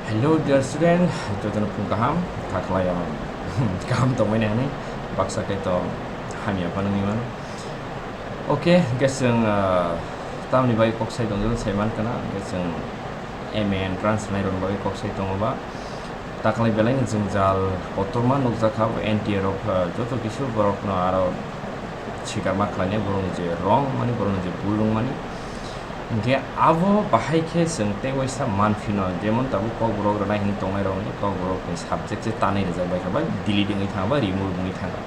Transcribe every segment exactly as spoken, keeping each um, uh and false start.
Hello dear student, jotono phung kaham, kha khlai o kaham tongmani hinwi baksa khe to hamya phano wngwi mano. Okay, hwnkhe chwng, ah, tamni bagwi kok sai tongo, sai mankha na, hwnkhe chwng M A entrance nairokni bagwi kok sai tongo ba. Taklai belai ni jwngjal kotorma nukjakha bo N T A rok, ah, joto kisu borokno aro sikar ma khlainai, borokni je wrong mani, borokni je bul wngmani. Hwnkhe abo bahai khe chwng tei waisa manphino, jemon tabuk Kokborok rwnai hinwi tongnairokni Kokborokni subject se tanwi rijak bai kha ba delete wngwi thang ba remove wngwi thang kha.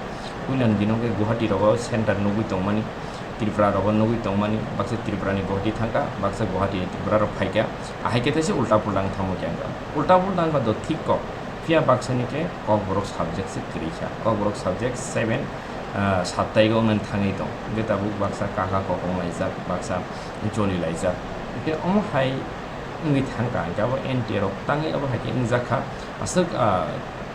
Puilani dino khe Guwahati rogo center nugwi tongmani, Tripura rogo nugwi tongmani, baksa Tripura ni Guwahati thang kha, baksa Guwahati ni Tripura rok phai kha, ahai khe teisa ulta pulta wng thangma khe ang kha. Ulta pulta wng kha do thik kok, phiya baksa ni khe Kokborok subject se kwrwi kha, Kokborok subject seven, ah, sat tarik o wng thangwi tong, hwnkhe tabuk baksa kaka kok wng laijak, baksa choli laijak. Hwnkhe omo hai wngwi thang kha, hwnkhe abo N T A rok tangwi abo hai khe wngjak kha. Aswk, ah,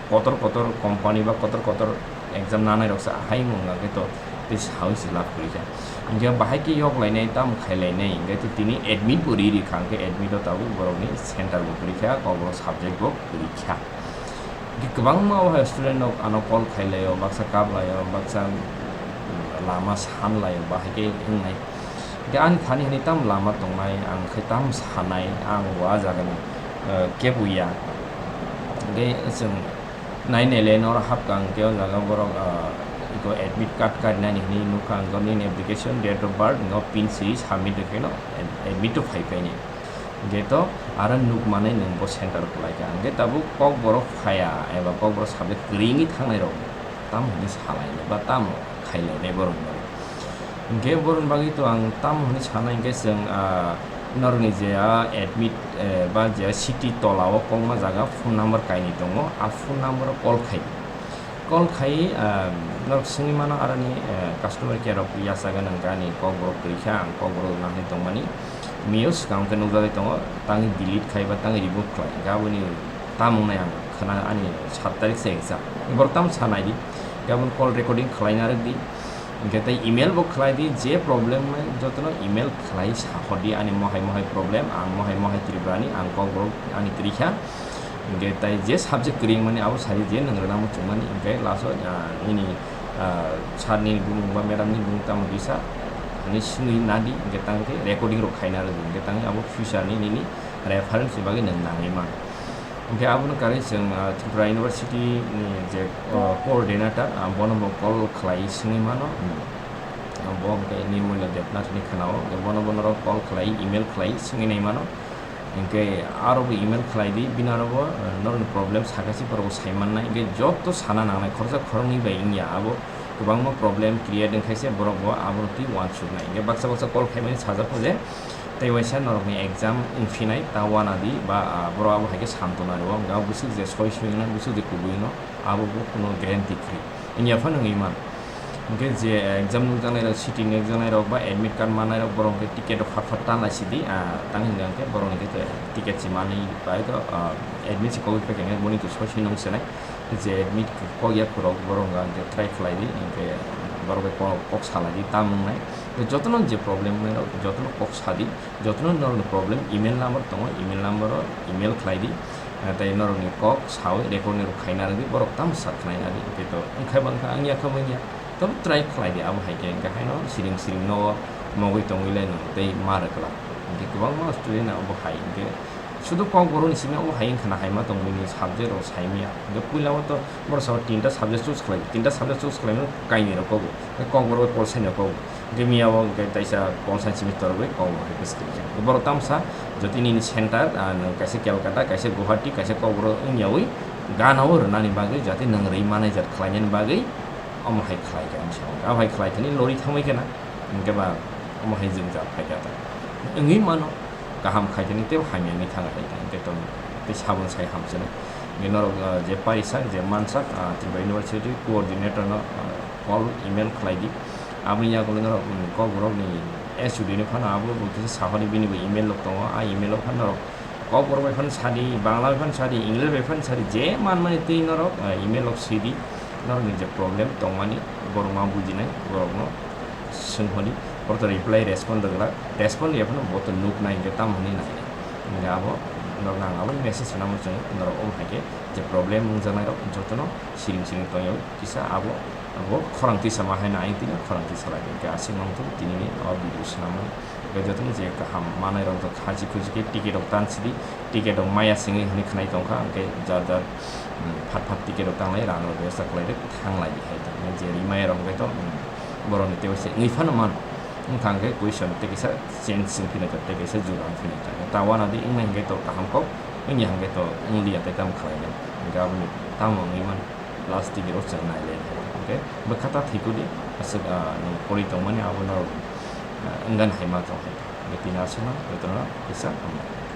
kotor kotor company ba kotor kotor exam nanai rok se ahai wng khe to tei sawi se lab kwrwi kha. Hwnkhe bahai khe yok lainai, tamo khai lainai, hwnkhe to tini admit bo ri ri kha, hwnkhe admit o tabuk borokni center bo kwrwi kha, Kokborok subject bo kwrwi kha. Hwnkhe kwbangma o hai student rok ano call khai laio, baksa kap laio, baksa lama san laio, bahai khe wngnai. Hwnkhe ani thani hwnwi tamo lama tongnai, ang khai tamo sanai, ang bo a jagani, eh, kebo ya. Hwnkhe chwng nai naile noro hapkha, hwnkhe o jaga borok, ah, iko admit card karinani hwnwi nukha, ang nini application, date of birth, no pin swi submit rwkhe no ad-, admit to phai paini. Hwnkhe to aro nuk manwi nwng bo center kwlai kha. Hwnkhe tabuk Kokborok phaiya eba Kokborok subject kwrwi wngwi thangnai rok tamo hwnwi salainai ba tamo khailainai borokni bagwi. Hwnkhe borokni bagwi to ang tamo hwnwi sanai hwnkhe chwng, ah, norokni je a admit, eh, ba je city tola o kokma jaga phone number kainwi tongo, a phone number o call khai. Call khai, ah, norok swngwi mano aroni, eh, customer care rok yachago nang ani Kokborok kwrwi kha, ang Kokborok nangwi tongmani. Mio swkang khe nukjagwi tongo, tangwi delete khai ba tangwi remove khlai. Hwnkhe aboni tamung nai ang khna ani sat tarik se exam. Borok tamo sa naidi. Hwnkhe aboni call recording khlaina rwdi. Hwnkhe tei email bo khlai di, je problem nai jotono email khlai sa hor di, ani mohai mohai problem, ang mohai mohai Tripura ni, ang Kokborok ani kwrwi kha. Hwnkhe tei je subject kwrwi wngmani abo sai je nwng rwna muchungmani, hwnkhe last o, ah, nini, ah, sir ni bumung ba madam ni bumung tamo kisa, hinwi swngwi nadi, hwnkhe tang khe recording rok khaina rwdi, hwnkhe tang khe abo future ni nini reference ni bagwi nwng nangwi mano. Hwnkhe abono karwi chwng, ah, Tripura University ni je, ah, coordinator, ah, bono bo call khlai swngwi mano. Hmm. Ah, bo hwnkhe Nirmola Debnath hinwi khwnao, hwnkhe bono, bono rok call khlai, email khlai swngwi nai mano. Hwnkhe aro bo email khlai di, bini aro bo, eh, norokni problem sakha se borok bo sai mannai. Hwnkhe joto sana nangnai, khoroksa khoroknwi bai wngya, abo kwbangma problem create wngkha se borok bo abono twi uansuknai. Hwnkhe baksa baksa call khaimani sajak kho je, tei waisa norokni exam wngphinai, ta uanadi ba, ah, borok abo hai khe santona rwo. Hwnkhe abo bwswk je soi soi wngna, bwswk je kubui wngno, abo bo kuno guarantee kwrwi. Wngya phano wngwi man. Hwnkhe je exam nukjaknai rok, sitting nukjaknai rok ba admit card mannai rok, borok hwnkhe ticket rok phat phat tanlai sidi, ah, tang hwnkhe borok hwnkhe ticket se manwi bai to, ah, admit se kokwi paikha hwnkhe boni to soi soi nung senai. Je admit kok ya khorok borok hwnkhe try khlai di, hwnkhe borok bai kok, kok salai di, tam wngnai. Jotono je problem wngnai rok, jotono kok sa di. Jotono norokni problem email number tongo, email number o email khlai di, ah, tei norokni kok sawi recording rok khaina rwdi, borok tamo sa khnai nadi, hwnkhe to wngkhai ba wngkha, wngya khe wngya, tamo try khlai di, abo hai khe hwnkhe haino siring siring no mogwi tongwi lai no tei ma rwkla, hwnkhe kwbangma student abo hai hwnkhe sudu Kokborok ni simi abo hai wngkha na hai ma tong bini subject rok sai manya, hwnkhe puila o to borok sabo tinta subject choose khlai, tinta subject choose khlaimano kainwi rok kobo, tei Kokborok bai Pol Science rok kobo. Hwnkhe miyao hwnkhe kaisa Pol Science simi torogwi kok bo hai bwswk khe. Borok tamsa jotoni nini center, ah, nwng kaisa Calcutta, kaisa Guwahati, kaisa Kokborok wngyawi ganao rwnani bagwi jate nwng rwi manai jat khlainani bagwi omo hai khlai kha, ang sao. Abo hai khlai thani lori thangbai kheno, hwnkhe ba omo hai jwngjal phai kha ta. Wngwi mano, kaham khai thani tei hamya wngwi thang hai ta, hwnkhe to tei saboni sai hamsano. Hwnkhe norok, ah, je parisak, je mansak, ah, Tripura University coordinator no, ah, call, email khlai di. Aboni yagulo norok, mm, Kokborok ni S U D ni phano abo bo kisa sahori bini bo email rok tongo. A email o phano norok Kokborok bai phano sadi, Bangla bai phano sadi, English bai phano sadi, je manmani twi norok, eh, email rok sidi. Norok ni je problem tongmani borok ma bujinai, borok no swng holi, borok to reply respond rwgwlak, respond ya phano bo to nuk nai hwnkhe tamo hwnwi nai nai. Hwnkhe abo Norok nang abo message rwnamo chwng norok omo hai khe je problem wngjaknai rok jotono siring siring tongyo kisa abo abo khorang tisa ma hai na aing tini khorang tisa lai hwnkhe aswk nang thung tini ni o video swnamwi hwnkhe jotono je kaham manai rok khachi khuchi khe ticket rok tan sidi ticket rok maya singwi hwnwi khwnai tongkha hwnkhe jar jar phat phat ticket rok tanglai rang rok bebosta khlai rwk thanglai hai je rimaya rok hwnkhe to borokni tei se wngwi phano mano. Wngkha hwnkhe question tei kaisa change wng phino tei kaisa jura wng phino ta wana di wngnai hwnkhe to kaham kok wngya hwnkhe to wnglia tei tamo khlainai hwnkhe aboni tamo wngwi mano last digiro chwng nailai hwnkhe bwkha ta thikudi aswk nwng pori tongmani abono wngani hai ma tong hai hwnkhe tini aswkno jotono kisa hambai.